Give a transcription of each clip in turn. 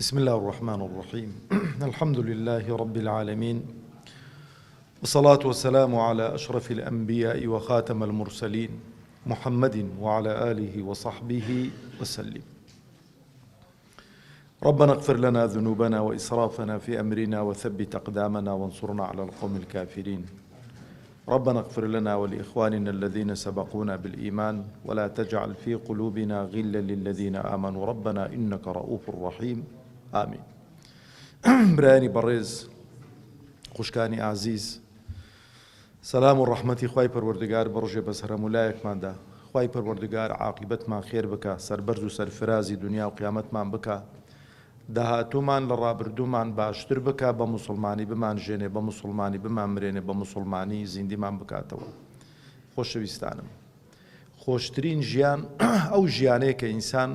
بسم اللە الرحمن الرحیم الحمد للە رب العالمین والصلاة والسلام علی اشرف الانبیاء وخاتم المرسلین محمد وعلى آله وصحبه وسلم ربنا اغفر لنا ذنوبنا وإسرافنا في أمرنا وثبت أقدامنا وانصرنا على القوم الكافرين ربنا اغفر لنا ولإخواننا الذين سبقونا بالإيمان ولا تجعل في قلوبنا غلا للذين آمنوا ربنا إنك رؤوف رحيم آمين برایانی بەڕێز خوشکانی ئازیز سەلام و ڕەحمەتی خوای پەروەردگار بڕژێ بەسەر هەموو لایەکماندا خوای پەروەردگار عاقیبەتمان خێر بکا سەربەرز و سەرفرازی دونیا و قیامەتمان بکا داهاتوومان لە ڕابردوومان باشتر بکا بە موسڵمانی بمانژێنێ بە موسڵمانی بمانمرێنێ بە موسڵمانی زیندیمان بکاتەوە خۆشەویستانم خۆشترین ژیان ئەو ژیانەیە کە ئینسان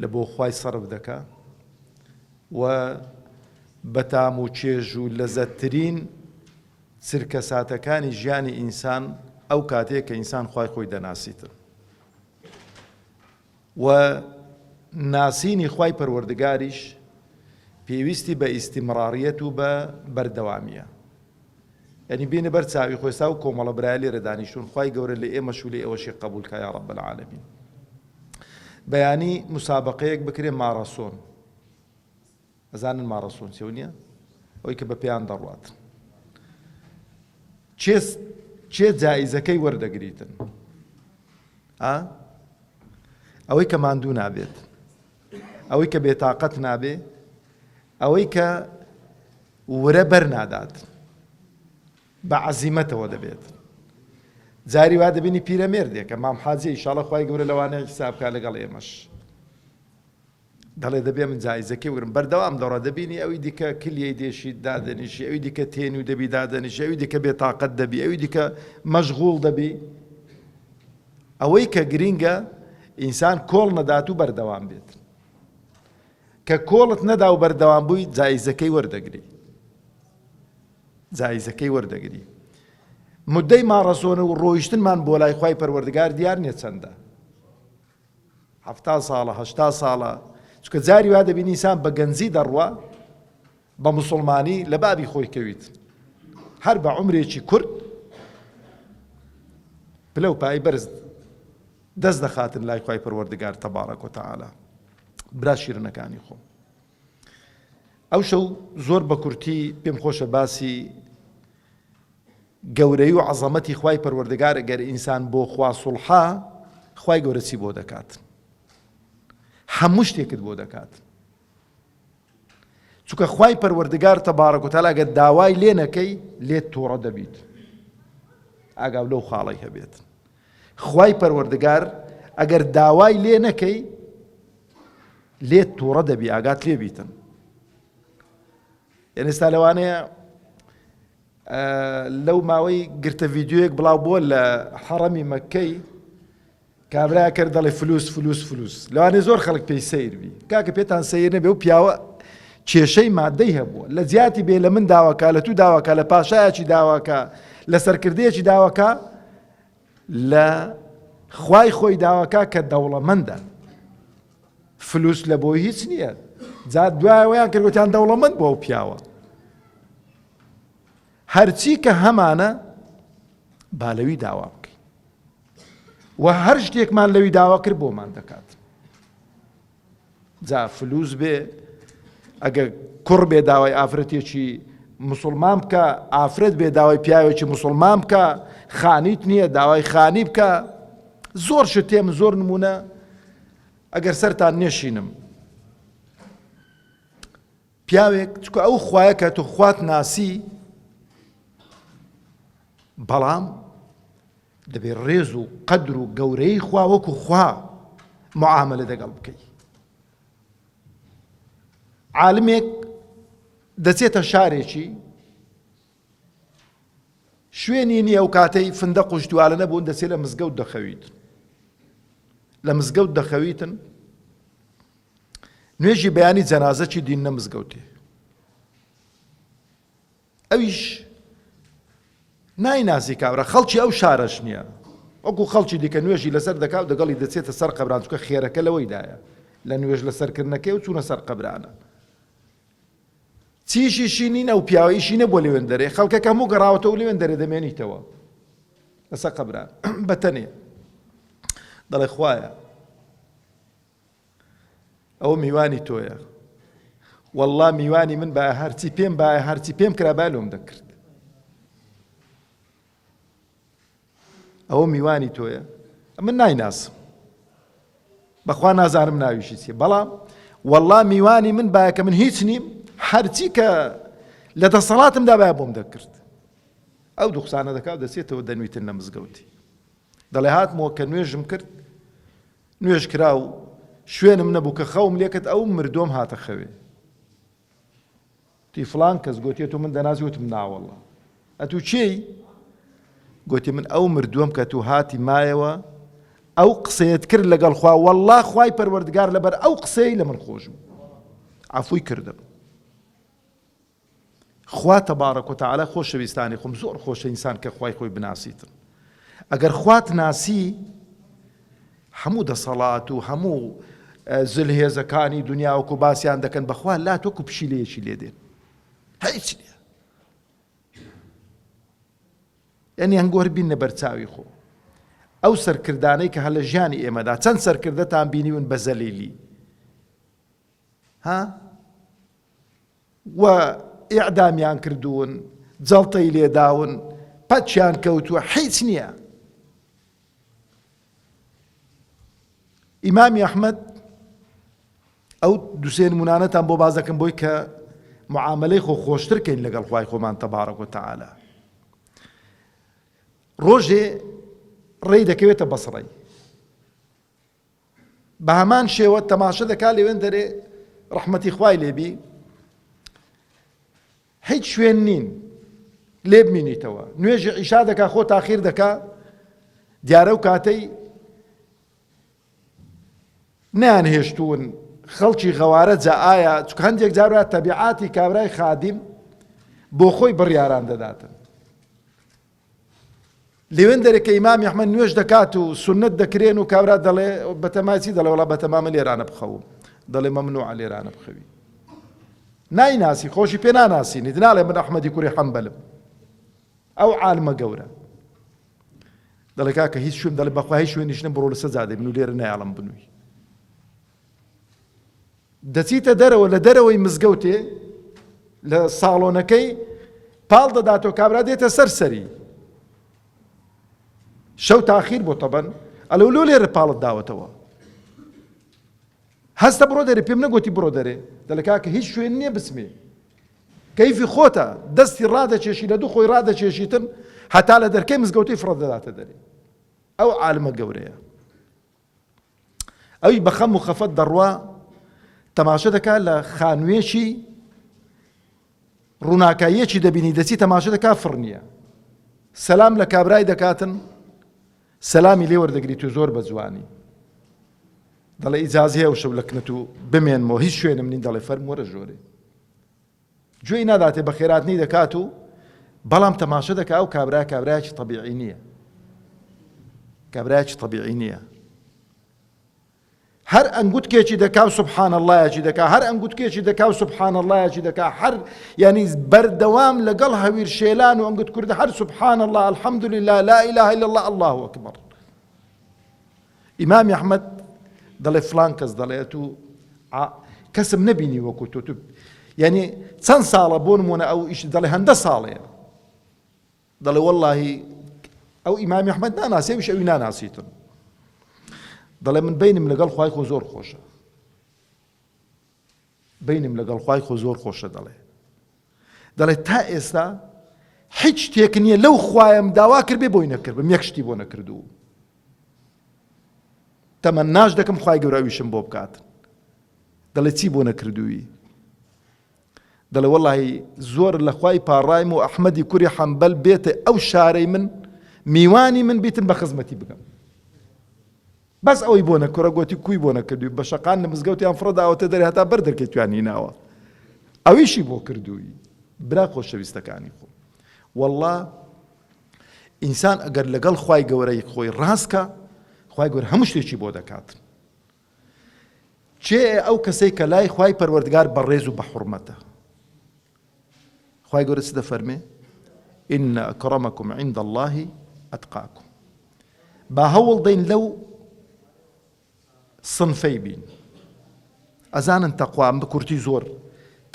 لە بۆ خوای سەرف دەکا و بەتام و چێژ و لەزەتترین چرکەساتەکانی ژیانی ئینسان ئەو کاتەیە کە ئینسان خوای خۆی دەناسیتن و ناسینی خوای پەروەردگاریش پێویستی بە ئیستیمڕاڕیەت و بە بەردەوامیە یعنی بینە بەر چاوی خۆی سا و کۆمەڵە برای لێرە دانیشتون خوای گەورە لە ئێمەش و لە ئێوەشی قبول کا یا رب العالمین بەیانی مسابقەیەک بکرێ ماڕاسۆن ئەزانن ماڕاسۆن چێو نییە ئەوی کە بە پێیان دەڕوات چێ چێ جایزەکەی وەردەگریتن ئا ئەوەی کە ماندوو نابێت ئەوەی کە بێتاقەت نابێ ئەوەی کە ورە بەر نادات بە عەزیمەتەوە دەبێت جاری وا دەبینی پیرەمێردێکە مام حاجی ئیشاڵە خوای گەورە لەوانەیە حیساب کا لەگەڵ ئێمەش دەڵێ دەبێ من جایزەکەی وەرم بەردەوام دەڕا دەبینی ئەوی دیکە کلیەی دێشی دادەنیشی ئەوی دیکە تێنی و دەبی دادەنیشی ئەوی دیکە بێتاقەت دەبی ئەوی دیکە مەشغوڵ دەبی ئەوەی کە گرینگە ئینسان کۆڵ نەدات و بەردەوام بێت کە کۆڵت نەدا و بەردەوام بووی جایزەکەی وەردەگری جایزەکەی وەردەگری مدەی ماڕەسۆن و ڕۆیشتنمان بۆ لای خوای پەروەردگار دیار نییە چەندە حەفتا ساڵە هەشتا ساڵە چونکە جاری وا دەبینی ئینسان بە گەنجی دەڕوا بە مسلمانی لە بابی خۆی کەویت هەر بە عمرێکی کورت پلە و پای بەرز دەست دەخاتن لای خوای پەروەردگار تەبارەک و تەعالا برا شیرنەکانی خۆم ئەو شەو زۆر بە کورتی پێم خۆشە باسی گەورەی و عەزەمەتی خوای پەروەردگار گەر ئینسان بۆ خوا سوڵحا خوای گەورە چی بۆ دەکات هەموو شتێکت بۆ دەکات چونکە خوای پەروەردگار تەبارەک و تەعالا گەر داوای لێ نەکەی لێت تووڕە دەبیت ئاگاو لەو خاڵی هەبێت خوای پەروەردگار ئەگەر داوای لێ نەکەی لێت تووڕە دەبی ئاگات لێ بیتن یعنی ئێستا لەوانەیە لەو ماوەی گرتە ڤیدیۆیەک بڵاو بووە لە حەڕەمی مەککەی کابرا کرد دەڵێ فلوس فلوس فلوس لەوانێ زۆر خەڵک پێی سەیر بی کاکە پێتان سەیر نەبێ و پیاوە کێشەی مادەی هەبووە لە جیاتی بێ لە من داواکە لە تو داواکە لە پاشایەکی داواکە لە سەرکردەیەکی داواکە لە خوای خۆی داواکە کە دەوڵەمەندە فلوس لە بۆی هیچ نییە جا دوایەوەیان کردوتیان دەوڵەمەند بۆ ئەو پیاوە هەرچی کە هەمانە با لەوی داوا بکەین و هەر شتێکمان لەوی داوا کرد بۆمان دەکات جا فلوس بێ ئەگەر کوڕ بێ داوای ئافرەتێکی مسلمان بکە ئافرەت بێ داوای پیاوێکی مسلمان بکە خانیت نییە داوای خانی بکە زۆر شتێم زۆر نمونە ئەگەر سەرتان نێشینم پیاوێک چکە ئەو خوایە کە تۆ خوات ناسی بەڵام دەبێت ڕێز و قەدر و گەورەی خوا وەکو خوا معاملە دەگەڵ بکەی عالمێک دەچێتە شارێکی شوێنی نییە و کاتەی فندە قوشتوالە نەبوون دەچێت لە مزگەوت دەخەویت لە مزگەوت دەخەویتن نوێژی بەیانی جەنازەکی دیننە مزگەوتێ ئەویش نایناسی کابرا خەڵکی ئەو شارەش نییە وەکو خەڵکی دیکە نوێژی لەسەر دەکا و دەگەڵی دەچێتە سەر قەبران چکە خێرەکە لەوەیدایە. لە نوێژ لەسەرکردنەکەی و چوونە سەر قەبرانە. چیشی شینین ئەو پیاوە ئیشی نەبووە لەوێن دەرێ خەڵکەکە هەموو گەڕاوەتەوە لەوێن دەرێ دەمێنیتەوە لەسەر قەبران بەتەنێ دەڵێ خوایە ئەوە میوانی تۆیە والله میوانی من با هەرچی پێم باە هەرچی پێم کرا با لۆم دەکرد ئەوە میوانی تۆیە من نایناسم بەخوا نازانم ناویشی چیە بەڵام والله میوانی من باە کە من هیچ نیم هەرچی کە لە دەسەڵاتمدا باە بۆم دەکرد ئەو دوخسانە دەکا و دەچێتەوە دەنویتن لە مزگەوتی دەڵێ هاتمەوە کە نوێژم کرد نوێژ کرا و شوێنم نەبوو کە خەوم لێکرد ئەو مردۆم هاتە خەوێ تی فڵان کەس گۆتیە تۆ من دەناسی وتم ناوەڵا ئەتوو کێی گۆتی من ئەو مردووەم کە تو هاتی مایەوە ئەو قسەیەت کرد لەگەڵ خوا والله خوای پەروەردگار لەبەر ئەو قسەی لە من خۆش بوو عفوی کردم خوا تبارک و تعالی خۆشەویستانی خۆم زۆر خۆشە ئینسان کە خوای خۆی بناسیتن ئەگەر خوات ناسی هەموو دەسەڵات و هەموو زلهێزەکانی دنیا وەکو باسیان دەکەن بەخوا لات وەکو پشیلەیەکی لێ دێن هیچ نییە یعنی هەنگۆر بینە بەرچاوی خۆ ئەو سەرکردانەی کە هەر لە ژیانی ئێمەدا چەند سەرکردەتان بینیون بە زەلیلی ها و ئیعدامیان کردوون، جەڵتەی لێداون، پەکیان کەوتووە، هیچ نییە. ئیمامی ئەحمەد ئەو دوسێ نمونانەتان بۆ باز دەکەم بۆی کە معاملەی خۆ خۆشتر کەین لەگەڵ خوای خۆمان تەبارەک و تەعالا. ڕۆژێ ڕێی دەکەوێتە بەسڕەی بە هەمان شێوە تەماشە دەکا لەوێن دەرێ ڕەحمەتی خوای لێبی هیچ شوێن نین لێ بمینیتەوە نوێژی عیشا دەکا خۆ تاخیر دەکا دیارە و کاتەی نیان هێشتون خەڵکی غەوارە جا ئایا چکە هەندێک جارە تەبیعاتی کابرای خادیم بۆ خۆی بڕیاران دەداتن لەوێن دەرێ کە ئیمامی ئەحمەد نوێژ دەکات و سوننەت دەکرێن و کابرا دەڵێ بەتەمای چی دەڵێ وەڵا بەتەمامە لێرانە بخەوم دەڵێ مەمنوعە لێرانە بخەوی نایناسی خۆشی پێ ناناسینیت ناڵێ من ئەحمەدی کوڕی حەنبەلم ئەو عالمە گەورە دەڵێ کاکە هیچ شوێن دەڵێ بەخوا هیچ شوێنیش نم بڕۆ لەسەر جادەی من و لێرە نایەڵم بنووی دەچیتە دەرەوە لە دەرەوەی مزگەوتێ لە ساڵۆنەکەی پاڵ دەداتەوە کابرا دێتە سەر سەری شەو تاخیر بۆ تەبەن ئەلەو لۆ لێرە پاڵت داوەتەوە هەستە بڕۆ دەرێ پێم نەگوتی بڕۆ دەرێ دەڵێ کاکە هیچ شوێن نییە بچمێ کەیفی خۆتە دەستی ڕادەچێشی لە دوو خۆی ڕادەچێشیتن هەتا لە دەرکەی مزگەوتی فڕە دەداتە دەرێ ئەو عالمە گەورەیە ئەویش بە خەم و خەفەت دەڕوا تەماشە دەکا لە خانوویەکی ڕووناکاییەکی دەبینی دەچی تەماشە دەکا فڕ نییە سەلام لە کابرای دەکاتن سەلامی لێ وەردەگریت و زۆر بە جوانی دەڵێ ئیجازی هەیە و شەو لە کنت و بمێنمەوە هیچ شوێنم نین دەڵێ فەرم وەرە ژۆرێ گوێی ناداتێ بەخێراتنی دەکات و بەڵام تەماشە دەکا ئەو کابرا کابرایەکی تەبیعی نییە کابرایەکی تەبیعی نییە هەر ئەنگوتکێکی دەکا و سبحان اللهیەکی دەکا هەر ئەنگوتکێکی دەکا و سبحان اللهیەکی دەکا هەر ینی بەردەوام لەگەڵ هەویر شێلان و ئەنگوت کوردە هەر سبحان الله الحمد لله لا اله الا الله الله اکبر ئیمامی ئەحمەد دەڵێ فلان کەس دەڵێت و کەسم نەبینی وەکو تۆ تو یعنی چەند ساڵە بۆ نمونە ئەو ئیش دەڵێ هەندە ساڵەیە دەڵێ واللهی ئەو ئیمامی ئەحمەد ناناسی ئەویش ئەوی ناناسیتن دەڵێ من بینم لەگەڵ خوای خۆ زۆر خۆشە بینم لەگەڵ خوای خۆ زۆر خۆشە دەڵێ دەڵێ تا ئێستا هیچ شتێک نییە لەو خوایەم داوا کرد بێ بۆی نەکردبم یەک شتی بۆ نەکردوو تەمەناش دەکەم خوای گەورە ئەویشم بۆ بکات دەڵێ چی بۆ نەکردووی دەڵێ وەڵی زۆر لە خوای پاڕایم و ئەحمەدی کوری حەمبەل بێتە ئەو شارەی من میوانی من بیتن بە خزمەتی بگەم بەس ئەوەی بۆ نەکورە گۆتی کوی بۆ نەکردووی بە شەقان لە مزگەوتیان فڕە داوەتە دەرێ هەتا بەر دەرکەی تویان هیناوە ئەویشی بۆ کردووی برا خۆشەویستەکانی خۆم واللە ئینسان ئەگەر لەگەڵ خوای گەورەی خۆی ڕاستکە خوای گەورە هەموو شتێکی بۆ دەکات. کێ ئەو کەسەی کە لای خوای پەروەردگار بەڕێز و بەحوڕمەتە؟ خوای گەورە چ دەفەرمێ؟ ان اکرمکم عند اللە اتقاکم. با هەوڵ دەین لەو سنفەی بین. ئەزانن تەقوا بکورتی زۆر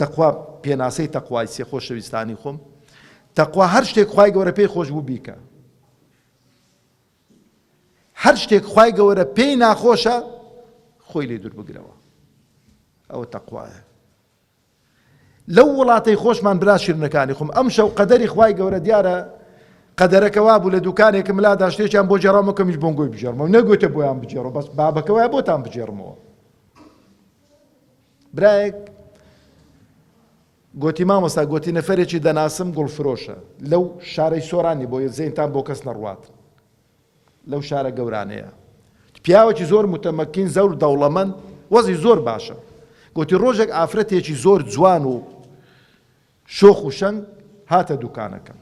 تەقوا پێناسەی تەقوای سێ خۆشەویستانی خۆم تەقوا هەر شتێک خوای گەورە پێی خۆش بوو بیکە هەر شتێک خوای گەورە پێی ناخۆشە خۆی لێ دوور بگرەوە ئەوە تەقوایە لەو وڵاتەی خۆشمان برا شیرنەکانی خۆم ئەم شەو قەدەری خوای گەورە دیارە قەدەرەکە وابوو لە دوکانێکم لادا شتێکیان بۆ جێڕامە کەمیش بۆنگۆی بگێڕمەوە نەگوتە بۆیان بگێڕەوە بەس بابەکە وایە بۆتان بگێڕمەوە برایەک گۆتی مامۆستا گۆتی نەفەرێکی دەناسم گوڵفرۆشە لەو شارەی سۆرانی بۆیە زەینتان بۆ کەس نەڕوات لەو شارە گەورانەیە پیاوێکی زۆر متەمەکین زەور دەوڵەمەند وەزی زۆر باشە گوتی ڕۆژێک ئافرەتێکی زۆر جوان و شۆخ و شەنگ هاتە دوکانەکەم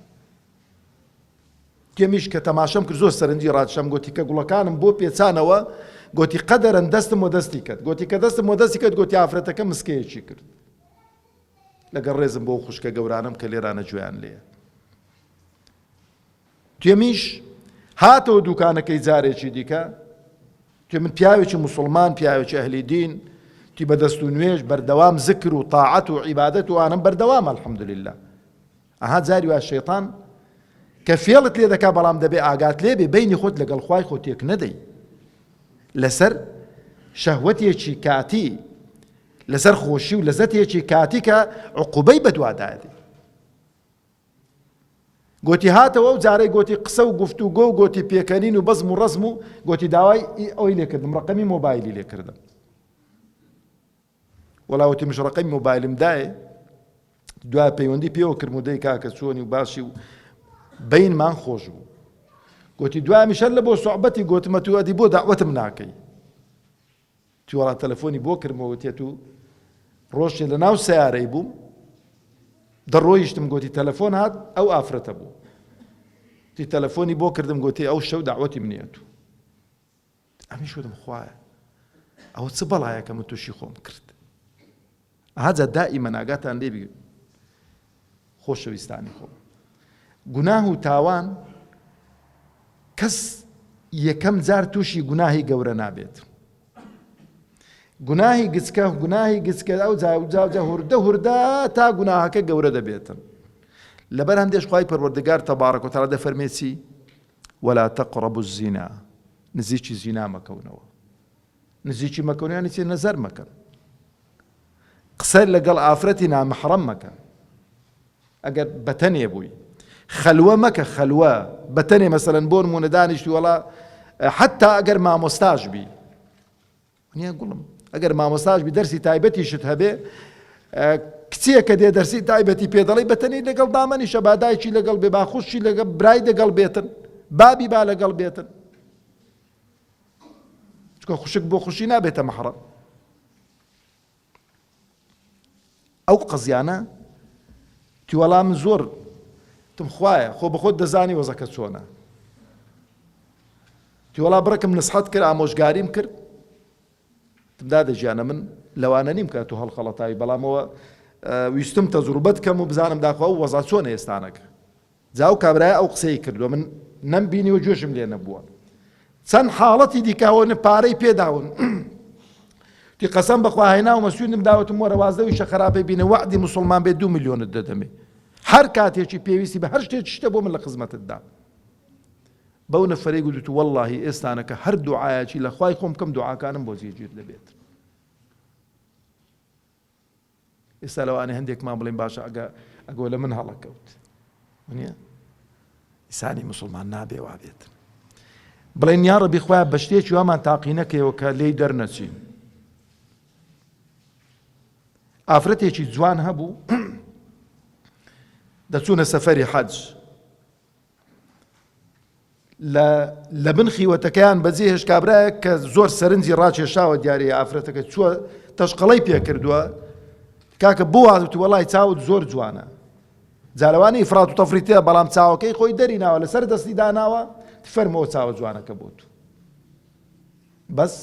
تێمیش کە تەماشەم کرد زۆر سەرنجی ڕاکشام گۆتی کە گوڵەکانم بۆ پێچانەوە گۆتی قەدەرەن دەستم وەدەستی کرد گۆتی کە دەستم وەدەستی کرد گۆتی ئافرەتەکە مسکەیەکی کرد لەگەڵ ڕێزم بۆ خوشکە گەورانم کە لێرانە گوێیان لێیە تێمیش هاتەوە دوکانەکەی جارێکی دیکە تێ من پیاوێکی مسلمان پیاوێکی ئەهلی دین تی بە دەست و نوێژ بەردەوام زکر و تاعەت و عیبادەت و ئانم بەردەوام الحمدلله ئەها جاری وا شەیتان کە فێڵت لێ دەکا بەڵام دەبێ ئاگات لێ بێ بینی خۆت لەگەڵ خوای خۆ تێک نەدەی لەسەر شەهوەتێکی کاتی لەسەر خۆشی و لەزەتێکی کاتی کە عقوبەی بەدوادادی گۆتی هاتەوە ئەو جارەی گۆتی قسە و گفت و گۆ و گۆتی پێکەنین و بەزم و ڕەزم و گۆتی داوای ئەوی لێکردم ڕقەمی مۆبایلی لێکردم وەڵا وتی مش ڕقەمی مۆبایلم دایێ دوای پەیوەندی پێوە کردم و دەی کاکە چۆنی و باشی و بینمان خۆش بوو گوتی دوای میشەر لە بۆ سوعبەتی گوتمە تو ئەدی بۆ داوەتم ناکەی تیوەڵا تەلەفۆنی بۆ کردمەوە تێت و ڕۆژێ لە ناو سیارەی بووم دەڕۆیشتم گوتی تەلەفۆن هات ئەو ئافرەتە بوو تی تەلەفۆنی بۆ کردم گوتی ئەو شەو داوەتی منیەت ئەمیش وتم خوایە ئەوە چ بەڵایەکە من تووشی خۆم کرد ئاجا دائیمەن ئاگاتان لێ بی خۆشەویستانی خۆم گوناه و تاوان کەس یەکەم جار تووشی گوناهی گەورە نابێت گوناهی گچکە گوناهی گچکە ئەو جاجا هوردە هوردە تا گوناهەکە گەورە دەبێتن لەبەر هەندێش خوای پەروەردگار تەبارەک و تەعالا دەفەرمێ چی ولا تقربوا الزنا نزیکی زینا مەکەونەوە نزیکی مەکەون یانی چی نەزەر مەکەن قسە لەگەڵ ئافرەتی نامەحرەم مەکە ئەگەر بەتەنێ بووی خەلوە مەکە خەلوە بەتەنێ مەسەلەن بۆ نمونە دانیشتی وەڵا حتا ئەگەر مامۆستاش بی نییە گوڵم ئەگەر مامۆستاش بی دەرسی تایبەتیشت هەبێ کچێکە دێ دەرسی تایبەتی پێ دەڵێ بەتەنی لەگەڵ دامەنیشە با دایکی لەگەڵ بێ با خوشکی لەگەڵ برای لەگەڵ بێتن بابی با لەگەڵ بێتن چکە خوشک بۆ خوشی نابێتە مەحرەم ئەو قەزیانە تیوەڵا من زۆر تم خوایە خۆ بەخۆت دەزانی وەزەکە چۆنە تیوەڵا بڕکم نسحەت کرد ئامۆژگاریم کرد تم دادە گیانە من لەوانە نیم کە تۆ هەڵخەڵەتاوی بەڵامەوە ویستم تەجروبەت کەم و بزانم داخوا و وەزا چۆنە ئێستانەکە جا ئەو کابرایە ئەو قسەی کردووە من نەمبینی و گوێشم لێ نەبووە چەند حاڵەتی دیکەوە پارەی پێداون تی قەسەم بەخوا هێناومە سوێندم داوەتم وەرە وازدەوی شە خراپەی بینە وەعدی مسلمان بێ دو میلیۆنت دەدەمێ هەر کاتێکی پێویستی بە هەر شتێکی شتە بۆ من لە خزمەتتدا بەو نەفەرەی گوتوت واللهی ئێستانەکە هەر دوعایەکی لە خوای خۆم بکەم دوعاکانم بۆ جێگیر دەبێت ئێستا لەوانەیە هەندێکمان بڵێن باشە ئەگە ئەگۆ لە من هەڵەکەوت نیە ئیسانی مسلمان نابێ وابێت بڵێن یا ڕەبی خۆیان بە شتێکی وامان تاقی نەکەیەوە کە لێی دەرنەچین ئافرەتێکی جوان هەبوو دەچوونە سەفەری حەج لە لە بن خیوەتەکەیان بەجێ هێشت کابرایەک کە زۆر سەرنجی ڕاکێشاوە دیارەیە ئافرەتەکە چووە تەشقەڵەی پێکردووە کاکە بۆ واتوتی وەڵای چاوت زۆر جوانە جارەوانی ئیفرات و تەفریتە بەڵام چاوەکەی خۆی دەری ناوە لەسەر دەستی داناوە فەرمەوە چاوە جوانەکە بۆت بەس.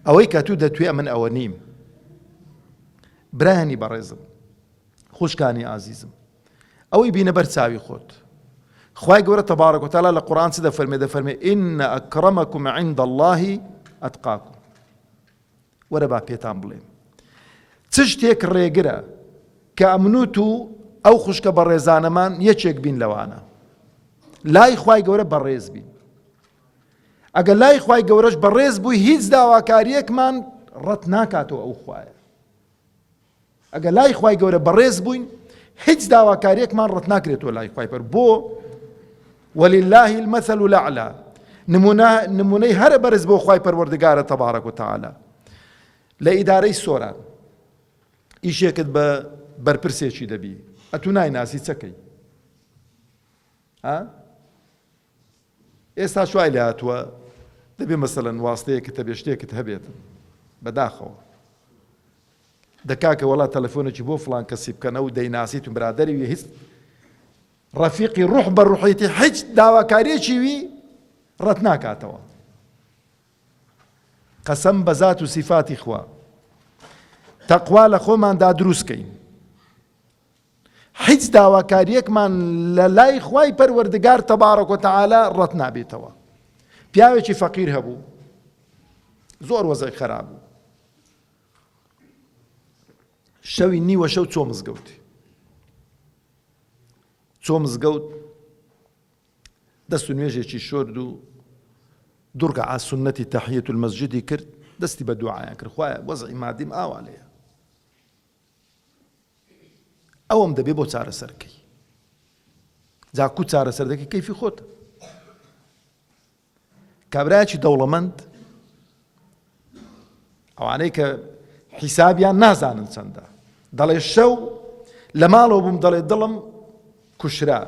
ئەوەی کە تو دەتوێ ئەمن ئەوە نیم. برایانی بەڕێزم، خوشکانی ئازیزم، ئەوەی بینە بەر چاوی خۆت. خوای گەورە تبارک و تعالی لە قورئان چ دەفەرمێ؟ دەفەرمێ ان اکرمکم عند الله اتقاکم. وەرە با پێتان بڵێم چ شتێک ڕێگرە کە ئەمن و تو ئەو خوشکە بەڕێزانەمان یەکێک بین لەوانە لای خوای گەورە بەڕێز بین. ئەگەر لای خوای گەورەش بەڕێز بووی هیچ داواکاریەکمان ڕەت ناکاتەوە ئەو خوایە. ئەگەر لای خوای گەورە بەڕێز بووین هیچ داواکاریەکمان ڕەت ناکرێتەوە لای خوای پەر بۆ ولله المثل الاعلى نمونە نمونەی هەرە بەرز بۆ خوای پەروەردگارە تبارک و تعالی لە ئیدارەی سۆران ئیشێکت بە بەرپرسێکی دەبی ئەتو نایناسی چەکەی ها ئێستاش وای لێ هاتووە دەبێ مەسەلەن واستەیەکت هەبێ شتێکت هەبێتن بەداخەوە دە کاکە وەڵا تەلەفۆنێکی بۆ فڵان کەسی بکەن ئەو دەیناسیت و برادەری وی هیچ ڕەفیقی ڕوح بە ڕوحیتی هیچ داواکاریەکی وی ڕەت ناکاتەوە قەسەم بە زات و سیفاتی خوا تەقوا لە خۆماندا دروستکەین هیچ داواکاریەکمان لە لای خوای پەروەردگار تبارک و تعالی ڕەت نابێتەوە. پیاوێکی فەقیر هەبوو زۆر وەزعی خراپ بوو شەوی نیوە شەو چۆ مزگەوت چۆ مزگەوت دەست و نوێژێکی شۆرد و دوڕکە سنەتی تەحیەت المەسجدی کرد دەستی بە دوعایان کرد خوایە وەزعی مادیم ئاوا لێیە ئەوەم دەبێ بۆ چارەسەر کەی جا کو چارەسەر دەکەی کەیفی خۆت کابراایکی دەوڵەمەند ئەوانەی کە حیسابیان نازانن چەندە دەڵێ شەو لە ماڵەوە بووم دەڵێ دڵم کوشرا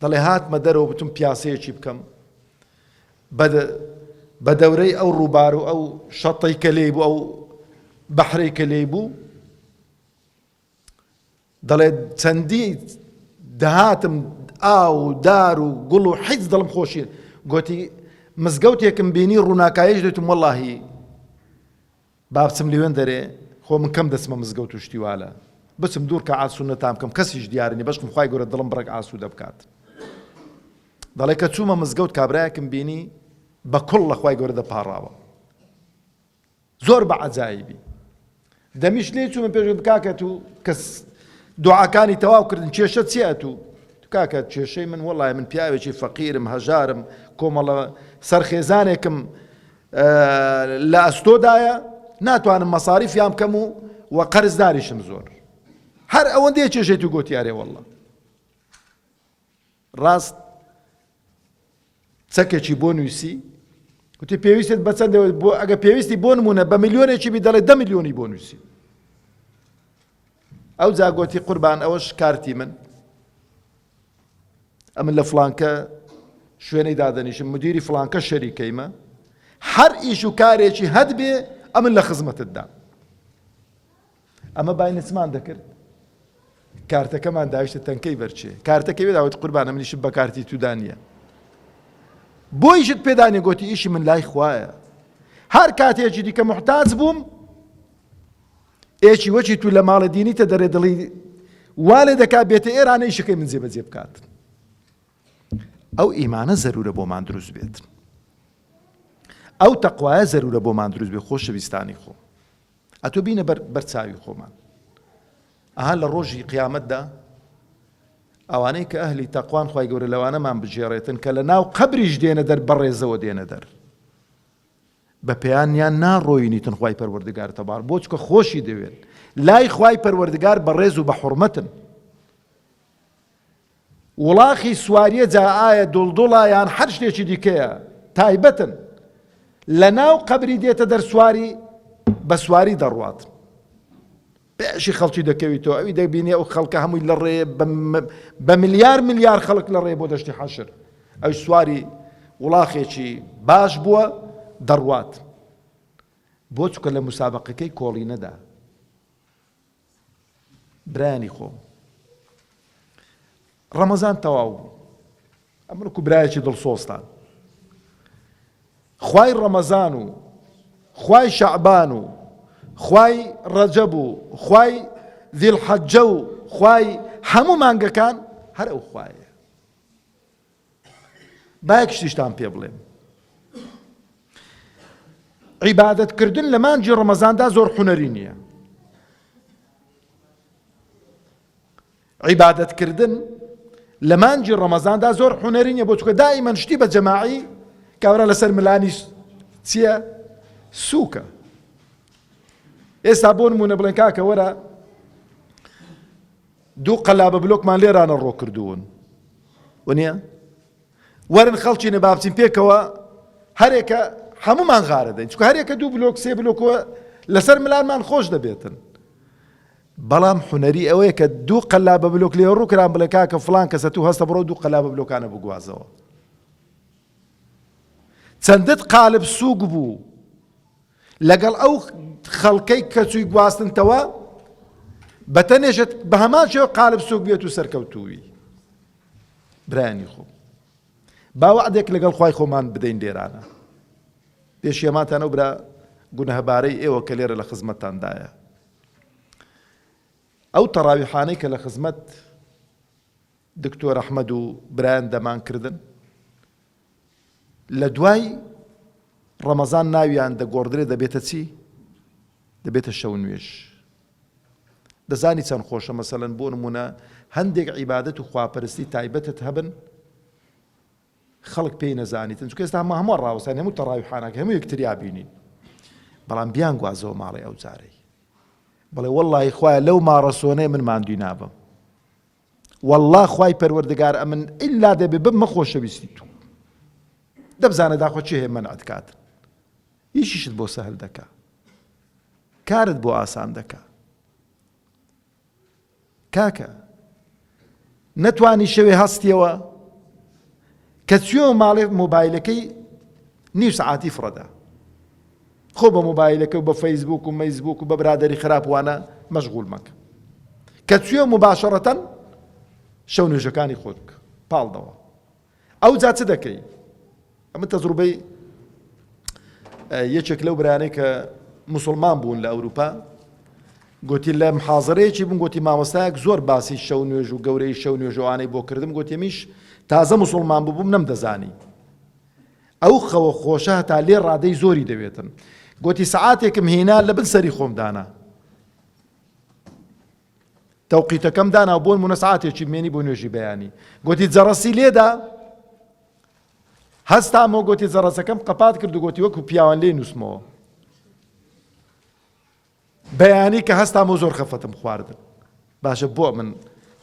دەڵێ هاتمە دەرەوە وتم پیاسەیەکی بکەم بە دەورەی ئەو ڕووبار و ئەو شەتەی کە لێی بوو ئەو بەحرەی کە لێی بوو دەڵێ چەندی دەهاتم ئاو و دار و گوڵ و حیز دڵم خۆشی گوتی مزگەوتێکم بینی ڕووناکایش دێتم وەڵاهی با بچم لەوێن دەرێ خۆ من کەم دەچمە مزگەوت و شتی والە بچم دوور کەعات سوننەتان بکەم کەسیش دیار نیە بەشکم خوای گەورە دڵم بڕێک ئاسوودە بکات دەڵێ کە چوومە مزگەوت کابرایەکم بینی بە کوڵ لە خوای گەورە دەپاڕاوە زۆر بە عەجایبی دەمیش لێ چوومە پێش کاکە تو کەس دوعاکانی تەواو کردن کێشە چیە تو کاکە کێشەی من وەڵای من پیاوێکی فەقیرم هەژارم کۆمەڵە سەرخێزانێکم لە ئەستۆدایە ناتوانم مەساریفیان بکەم و و قەرزداریشم زۆر هەر ئەوەندەیە کێشەی تو گۆتی ئەرێ واللە ڕاست چەکێکی بۆ نووسی وتی پێویستت بە چەند بۆ ئەگە پێویستی بۆ نمونە بە ملیۆنێکی بی دەڵێ دە ملیۆنی بۆ نووسی ئەو جاگۆتی قوربان ئەوەش کارتی من ئەمن لە فڵانکە شوێنەی دادەنیشم مدیری فڵانکە شەریکەیمە هەر ئیش و کارێکی هەت بێ ئەمن لە خزمەتتدا ئەمە باینسمان دەکرد کارتەکەمان داویشتە تەنکەی بەرچێ کارتەکەی داوت قوربانە منیشم بە کارتی تودا نییە بۆ ئیشت پێدانێ گۆتی ئیشی من لای خوایە هەر کاتێکی دیکە محتاج بووم ئێکی وەکی تو لە ماڵە دینیتە دەرێ دڵی وا لێ دەکات بێتە ئێرانە ئیشەکەی من جێبەجێ بکات. ئەو ئیمانە زەرورە بۆمان دروست بێت. ئەو تەقوایە زەرورە بۆمان دروست بێت خۆشەویستانی خۆم. ئەتۆ بینە بەر بەرچاوی خۆمان. ئەها لە ڕۆژی قیامەتدا ئەوانەی کە ئەهلی تەقوان خوای گەورە لەوانەمان بگێڕێتن کە لە ناو قەبریش دێنە دەر بەڕێزەوە دێنە دەر. بە پێیانیان ناڕۆینیتن خوای پەروەردگار تەبار بۆ چکە خۆشی دەوێن لای خوای پەروەردگار بەڕێز و بە حڕمەتن وڵاخی سواریە جا ئایا دوڵدوڵە یان هەر شتێکی دیکەیە تایبەتن لە ناو قەبری دێتە دەرسواری بە سواری دەڕوات پێشی خەڵکی دەکەویتەوە ئەوی دەبینی ئەو خەڵکە هەمووی لە ڕێ بە ملیار ملیار خەڵک لە ڕێ بۆ دەشتی حەشر ئەوی سواری وڵاخێکی باش بووە دەڕوات بۆ چکە لە مسابقەکەی کۆڵی نەدا برایانی خۆم ڕەمەزان تەواو بوو ئەمرکو برایەکی دڵسۆزتان. خوای ڕەمەزان و خوای شەعبان و خوای ڕەجەب و خوای ذیلحەجە و خوای هەموو مانگەکان هەر ئەو خوایە. با یەک شتیشتان پێ بڵێم عیبادەتکردن لە مانگی ڕەمەزاندا زۆر حونەری نییە. عیبادەت کردن لە مانگی ڕەمەزاندا زۆر حونەری نیە بۆ چونکە دائیمەن شتی بە جەماعی کابرا لەسەر ملانی چییە سووکە ئێستا بۆ نمونە بڵێن کاکە وەرە دوو قەلابە بلۆکمان لێرانە ڕۆ کردوون ونیە وەرن خەڵکینە با بچین پێکەوە هەرێکە هەمومان غارە دەین چونکە هەرێکە دوو بلۆک سێ بلۆکەوە لەسەر ملانمان خۆش دەبێتن بەڵام حونەری ئەوەیە کە دوو قەلابە بلۆک لێ ڕوو کران بڵێ کاکە فڵان کەسە تو هەستە بڕۆ دوو قەلابە بلۆکانە بگوازەوە چەندت قالب سووک بوو لەگەڵ ئەو خەڵکەی کە چووی گواستنتەوە بەتەنێشت بە هەمان شێوە قالب سووک بێت و سەرکەوتووی برایانی خۆم با وەعدێک لەگەڵ خوای خۆمان بدەین لێرانە پێشیەماتان ئەو برا گونەهبارەی ئێوە کە لێرە لە خزمەتتاندایە ئەو تەڕاویحانەی کە لە خزمەت دکتۆر ئەحمەد و برایان دەمان کردن لە دوای ڕەمەزان ناویان دەگۆڕدرێ دەبێتە چی؟ دەبێتە شەو نوێژ دەزانی چەند خۆشە مەسەلەن بۆ نمونە هەندێک عیبادەت و خواپەرستی تایبەتت هەبن خەڵک پێی نەزانیتن چونکە ئێستا هەموو هەموو ڕاوەستاین هەموو تەڕاویحانەکە هەموو یەکتریا بینین بەڵام بیان گوازەوە ماڵێ ئەو جارەی بڵێ وەڵی خوایە لەو ماڕەسۆنەی من ماندوی نابم والله خوای پەروەردگار ئەمن ئللا دەبێ ببمە خۆشەویستی تو دەبزانە داخۆ چێ هەیە مەنعت کات ئیشیشت بۆ سەهل دەکا کارت بۆ ئاسان دەکا کاکە نەتوانی شەوێ هەستیەوە کە چیەوە ماڵێ مۆبایلەکەی نیو سەعاتی فڕەدا خۆ بە مۆبایلەکە و بە فەیسبوک و مەیسبوک و بە برادری خراپوانە مەشغول مەکە کە چیەوە مباشەڕەتەن شەو نوێژەکانی خۆت بکە پاڵدەوە ئەوجا چ دەکەی؟ ئەمە تەجروبەی یەکێک لەو برانەی کە مسلمان بوون لە ئەوروپا گوتی لە محازرەیەکی بوون گوتی مامۆستایەک زۆر باسی شەو نوێژ و گەورەی شەو نوێژەوانەی بۆ کردم گوتی میش تازە مسلمان ببووم نەمدەزانی ئەو خەوە خۆشە هەتا لێ ڕادەی زۆری دەوێتن گوتی سەعاتێکم هێنا لە بن سەری خۆم دانا تەوقیتەکەم دانا و بۆنمونە سعاتێکی مێنی بۆ نوێژی بەیانی گۆتی جەڕەسی لێدا هەستامەوە گۆتی جەڕەسەکەم قەپات کرد و گۆتی وەکو پیاوان لێ نووسمەوە بەیانی کە هەستامەوە زۆر خەفەتم خواردن باشە بۆ من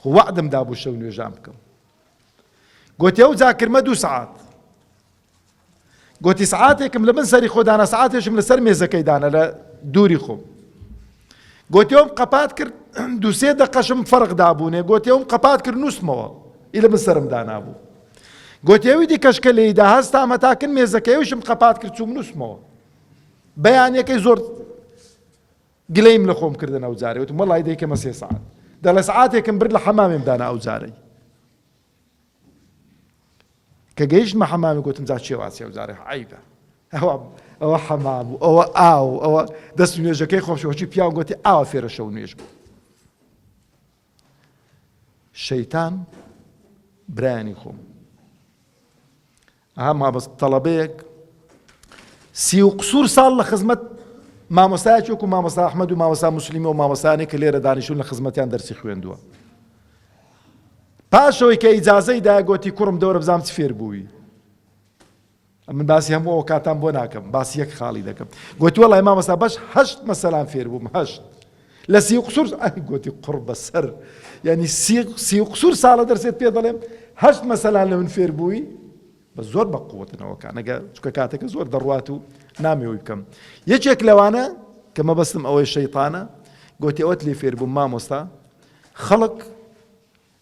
خۆ وەعدم دابوو شەو نوێژان بکەم گۆتی ئەو جاکرمە دوو سعات گۆتی سعاتێکم لە بن سەری خۆ دانا سعاتێشم لەسەر مێزەکەی دانا لە دووری خۆم گۆتیەوەم قەپات کرد دووسێ دەقەشم فەرق دابوونێ گۆتیەوەم قەپات کرد نووسمەوە ئی لە بن سەرم دانابوو گۆتیەوی دیکەش کە لێیدا هەستام هەتاکن مێزەکەیشم قەپات کرد چووم نووسمەوە بەیانەکەی زۆر گلەیم لە خۆم کردن ئەو جارێ وتم وەڵی دەیکەمە سێ سعات دەڵێ سعاتێکم برد لە حەمامێم دانا ئەو جارەی کە گەیشتمە حەمامی گوتم جا چێ واچێ ئەو جارێ عەیبە ئەوە ئەوە حەمام و ئەوە ئاو ئەوە دەست و نوێژەکەی خۆم شۆچی پیاو گوتی ئاوا فێرە شەو نوێژ بوو شەیتان برایانی خۆم ئەها مابەست تەڵەبەیەک سی و قسوور ساڵ لە خزمەت مامۆستایەکی وەکو مامۆستا ئەحمەد و مامۆستا موسلیمە و مامۆستایانێک کە لێرە دانیشتوون لە خزمەتیان دەرسی خوێندووە پاشەوەی کە ئیجازەی دا گۆتی کوڕم دەورە بزانم چ فێر بووی من باسی هەموو ئەو کاتان بۆ ناکەم باسی یەک خاڵی دەکەم گۆتی وەڵای مامۆستا بەش هەشت مەسەلان فێر بووم هەشت لە سی و قسوور گۆتی قوڕ بەسەر یعنی سی و قسوور ساڵە دەرسێت پێ دەڵێم هەشت مەسەلان لە من فێر بووی بە زۆر بە قوتنەوەکان ئەگە چکە کاتەکە زۆر دەڕوات و نامەوەی بکەم یەکێک لەوانە کە مەبەستم ئەوەی شەیتانە گۆتی ئەوەت لێ فێر بووم مامۆستا خەڵک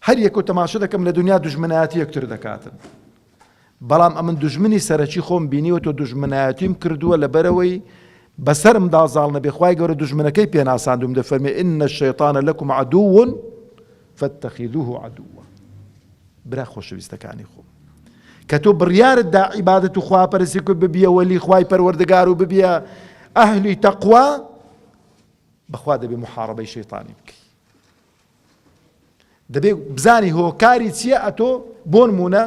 هەر یەکە و تەماشە دەکەم لە دنیا دوژمنایەتی یەکتر دەکاتن بەڵام ئەمن دوژمنی سەرەکی خۆم بینیوە تۆ دوژمنایەتیم کردووە لەبەرەوەی بەسەرمدا زاڵ نەبێ خوای گەورە دوژمنەکەی پێناساندوم دەفەرمێ ان الشیطان لکم عدو فاتخذوه عدوا برا خۆشەویستەکانی خۆم. کە تۆ بڕیارت دا عیبادەت و خواپەرستی کرد ببیە وەلی خوای پەروەردگار و ببیە ئەهلی تەقوا بەخوا دەبێ محاربەی شەیتانی بکەی دەبێ بزانی هۆکاری چییە ئەتۆ بۆ نمونە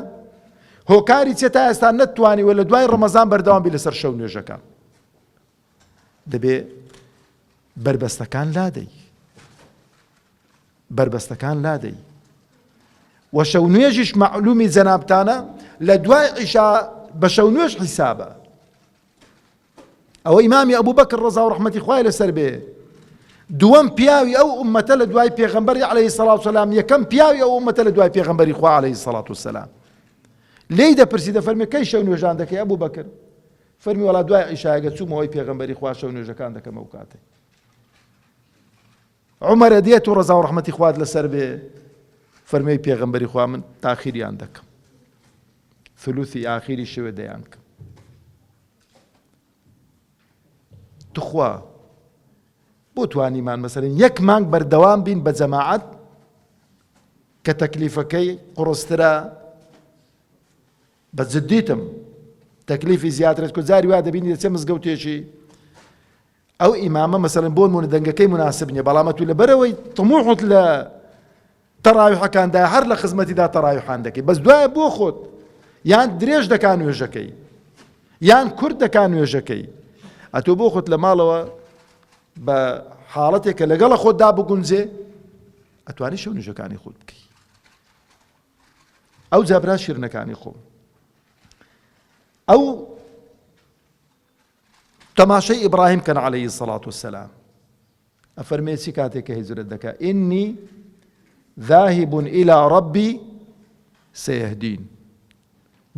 هۆکاری چیە تا ئێستا نەتوانی وە لە دوای ڕەمەزان بەردەوام بی لەسەر شەو نوێژەکان دەبێ بەربەستەکان لادەی بەربەستەکان لادەی وە شەو نوێژیش مەعلومی جەنابتانە لە دوای عیشا بە شەو نوێژ حیسابە ئەوە ئیمامی ئەبوو بەکر ڕەزا و ڕەحمەتی خوای لەسەر بێ دووەم پیاوی ئەو ئومەتە لە دوای پێغەمبەری عەلەیهی سەڵات وسەلام یەکەم پیاوی ئەو ئومەتە لە دوای پێغەمبەری خوا عەلەیهی سەڵات وسەلام لێی دەپرسی دەفەرمێ کەی شەو نوێژان دەکەی ئەبوو بەکر فەرمی وەڵا دوای عیشایەگە چوومەوەی پێغەمبەری خوا شەو نوێژەکان دەکەم ئەو کاتێ عومەرە دێت و ڕەزا و ڕەحمەتی خوات لەسەر بێ فەرمی پێغەمبەری خوا من تاخیریان دەکەم ثلثی ئاخیری شەوێ دەیان کەم تخوا بۆ توانیمان مەسەرن یەک مانگ بەردەوام بین بە جەماعەت کە تەکلیفەکەی قڕسترە بە جدیتم تەکلیفی زیاترێت کو جاری وا دەبینی دەچێ مزگەوتێکی ئەو ئیمامە مەسەلەن بۆ نمونە دەنگەکەی مناسب نییە بەڵام ئەتوو لەبەرەوەی طموحت لە تەراویحەکاندا هەر لە خزمەتیدا تەراویحان دەکەی بەس دوایە بۆ خۆت یان درێژ دەکا نوێژەکەی یان کورت دەکا نوێژەکەی ئەتۆ بۆ خۆت لە ماڵەوە بە حاڵەتێک کە لەگەڵە خۆتدا بگونجێ ئەتوانی شەو نوێژەکانی خۆت بکەی ئەو جابرا شیرنەکانی خۆم ئەو تەماشەی ئیبڕاهیم کەن عەلەیهی سەڵات وسەلام ئەفەرمێ چی کاتێک کە هیجرەت دەکا ئینی ذاهب إلى ربي سيهدين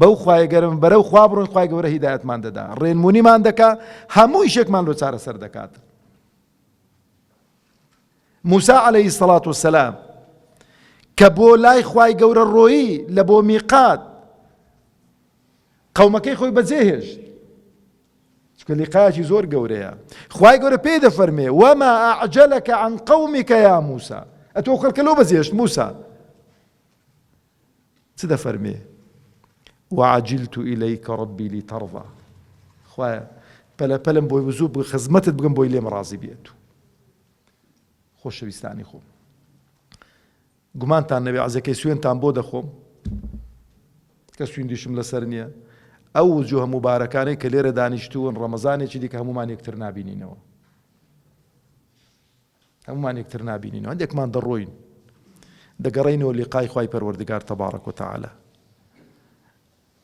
بەو خوای گەرم بەرەو خوا بڕۆین خوای گەورە هیدایەتمان دەدا ڕێنمونیمان دەکا هەموو ئیشێکمان لۆ چارەسەر دەکات موسا عەلەیهی سەڵات وسەلام کە بۆ لای خوای گەورە ڕۆیی لە بۆ میقات قەومەکەی خۆی بەجێ هێشت چونکە لیقایەکی زۆر گەورەیە خوای گەورە پێی دەفەرمێ وما أعجلك عن قومك يا موسى ئەتۆ خەڵکە لۆ بەجێهێشت موسا چ دەفەرمێ وعجلت إليك ربي لترضى خوایە پەلە پەلم بۆی بزوو بە خزمەتت بگەم بۆی لێم ڕازی بێت خۆشەویستانی خۆم گومانتان نەبێ عەزەکەی سوێنتان بۆ دەخۆم کە سویندیشم لەسەر نییە ئەو وجوهە موبارەکانەی کە لێرە دانیشتوون ڕەمەزانێکی دیکە هەمومان یەکتر نابینینەوە هەمومان یەکتر نابینینەوە هەندێکمان دەڕۆین دەگەڕینەوە لیقای خوای پەروەردگار تەبارەک وتەعالا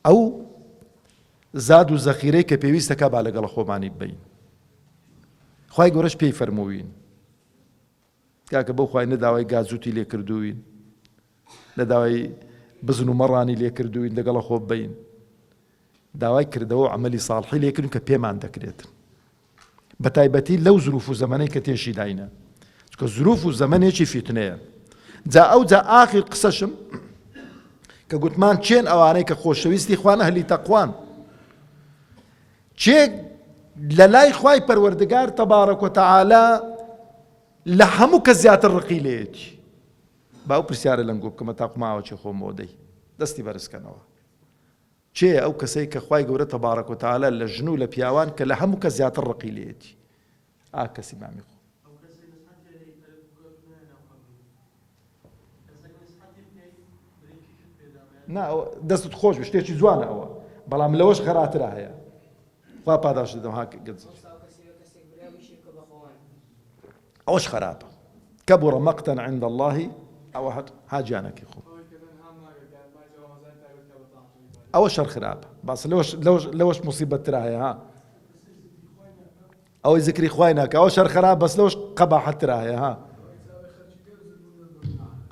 ئەو زاد و زەخیرەی کە پێویستەکە با لەگەڵ خۆمانی ببین خوای گەورەش پێی فەرمووین کاکە بەو خوای نە داوای گازوتی لێ کردووین نە داوای بزن و مەڕانی لێ کردووین لەگەڵە خۆ بین داوای کردەوە و عملی ساڵحی لێکردن کە پێمان دەکرێت بە تایبەتی لەو زروف و زەمەنەی کە تێشی داینە چکە زروف و زەمەنێکی فیتنەیە جا ئەو جا ئاخیر قسەشم کە گوتمان چێن ئەوانەی کە خۆشەویستی خوان ئەهلی تەقوان چێ لە لای خوای پەروەردگار تەبارەک و تەعالا لە هەموو کەس زیاتر ڕقی لێیەتی با ئەو پرسیارە لەنگۆ بکەمە تا قوماوەکی خۆمەوە دەی دەستی بەرزکەنەوە کێیە ئەو کەسەی کە خوای گەورە تەبارەک و تەعالا لە ژن و لە پیاوان کە لە هەموو کەس زیاتر ڕقی لێیەتی ئا کەسی مامی خۆم نا دەستت خۆش بێ شتێکی جوانە ئەوە بەڵام لەوەش خەراترا هەیە خوا پاداشت دەدەم ها گەنج ئەوەش خراپە کەبڕ مەقتەن عند الله ئەوە هەر هاجیانەکەی خۆم ئەوە شەر خراپە باس لەوەش لەوەش لەوەش مصیبەترا هەیە ها ئەوەی زکری خوای ناکا ئەوە شەر خراپ بەس لەوەش قەباحەتترا هەیە ها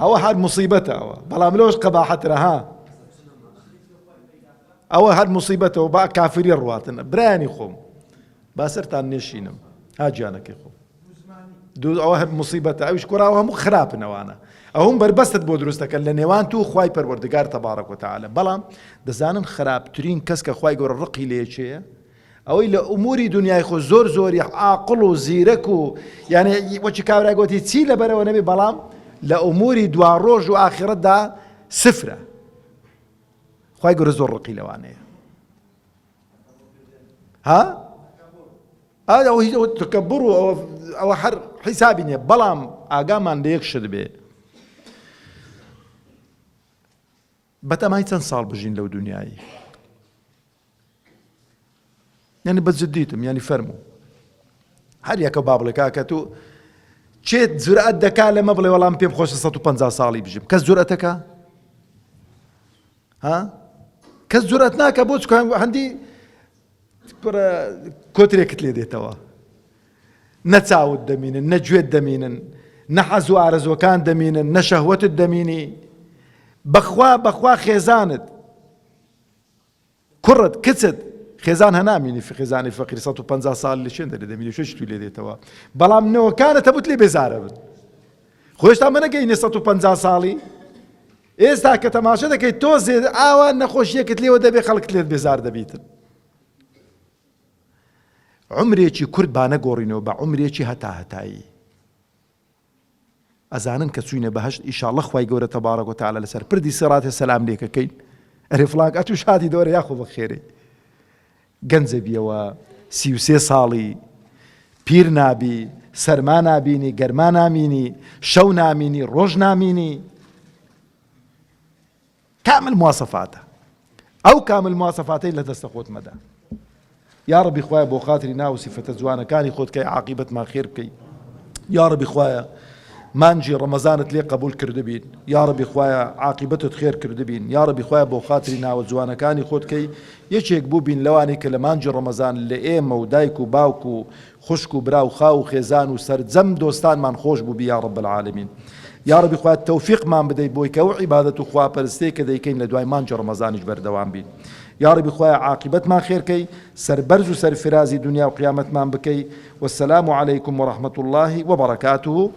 ئەوە هەر مصیبەتە ئەوە بەڵام لەوەش قەباحەترە ها ئەوە هەر مصیبەتەوە با کافری ڕواتن برایانی خۆم با سەرتان نێشینم ها گیانەکەی خۆم دوو ئەوە هەر مصیبەتە ئەویش کوڕاوە هەموو خراپنەوانە ئەوم بەربەستت بۆ دروستەکەن لە نێوان تو خوای پەروەردگار تەبارەک وتعالی بەڵام دەزانن خراپترین کەس کە خوای گەورە ڕقی لێچەیە ئەوەی لە ئوموری دنیای خۆ زۆر زۆری عاقڵ و زیرەک و یعنی وەکی کابرا گۆتی چی لەبەرەوە نەبێ بەڵام لە ئوموری دواڕۆژ و ئاخرەتدا سفرە. خوای گەورە زۆر ڕقی لەوانەیە. ها؟ ئەوە هیچ ئەوە تەکەبوڕ و ئەوە ئەوە هەر حیسابی نییە بەڵام ئاگامان لە یەک شت بێ بەتەمای چەند ساڵ بژین لەو دنیایی یعنی بە جدیتم یعنی فەرموو هەر یەکە با بڵێ کاکە تو چێت جورئەت دەکا لەمە بڵێ وەڵام پێم خۆشە 150 ساڵی بژیم کەس جورئەتەکە ها کەس جورئەت ناکە بۆ چکان هەندی کوڕە کۆترێکت لێ دێتەوە نە چاوت دەمینن نە گوێت دەمینن نە حەز و ئارەزوەکان دەمینن نە شەهوەتت دەمینی بەخوا بەخوا خێزانت کوڕت کچت خێزان هەنامینی خێزانی فەقیر 150 ساڵ لە چێن دەرێ دەمینی شوێ شتوی لێ دێتەوە بەڵام نەوەکانت هەبوت لێ بێزارە بن خۆشتا منەگەینە 150 ساڵی ئێستا کە تەماشە دەکەیت تۆزێ ئاوا نەخۆشیەکت لێوە دەبێ خەڵکت لێت بێزار دەبیتن عمرێکی کورت با نەگۆڕینەوە بە عمرێکی هەتا هەتایی ئەزانن کە چوینە بەهشت ئیشاڵە خوای گەورە تەبارەک و تەعالا لەسەر پردی سیڕاتێ سەلام لێکەکەین ئەرێ فڵانک ئەتوش هاتی دەوەرە یاخۆ بەخێرێ گەنجە بیەوە 33 ساڵی پیر نابی سەرما نابینی گەرما نامینی شەو نامینی ڕۆژ نامینی کامل مواسەفاتە ئەو کامل مواسەفاتەی لە دەستە خۆت مەدە یاڕەبی خوایە بۆ خاتری ناو و سیفەتە جوانەکانی خۆت کەی عاقیبەتمان خێر بکەی یاڕەبی خوایە مانجی ڕەمەزانت لێ قبول کردبین یاڕەبی خوایە عاقیبەتت خێر کردبین یاڕەبی خوایە بۆ خاتری ناوە جوانەکانی خۆت کەی یەکێک بوو بین لەوانەی کە لە مانجی ڕەمەزان لە ئێمە و دایک و باوک و خوشک و برا و خاو و خێزان و سەرجەم دۆستانمان خۆش بووبی یا رب العالمین یاڕەبی خوایە تەوفیقمان بدەی بۆی کە ئەو عیبادەت و خواپەرستیەی کە دەیکەین لە دوای مانگی ڕەمەزانیش بەردەوام بین یاڕەبی خوایە عاقیبەتمان خێر کەی سەربەرز و سەرفرازی دونیا و قیامەتمان بکەی والسلام علیکم ورحمة اللە وبرکاته.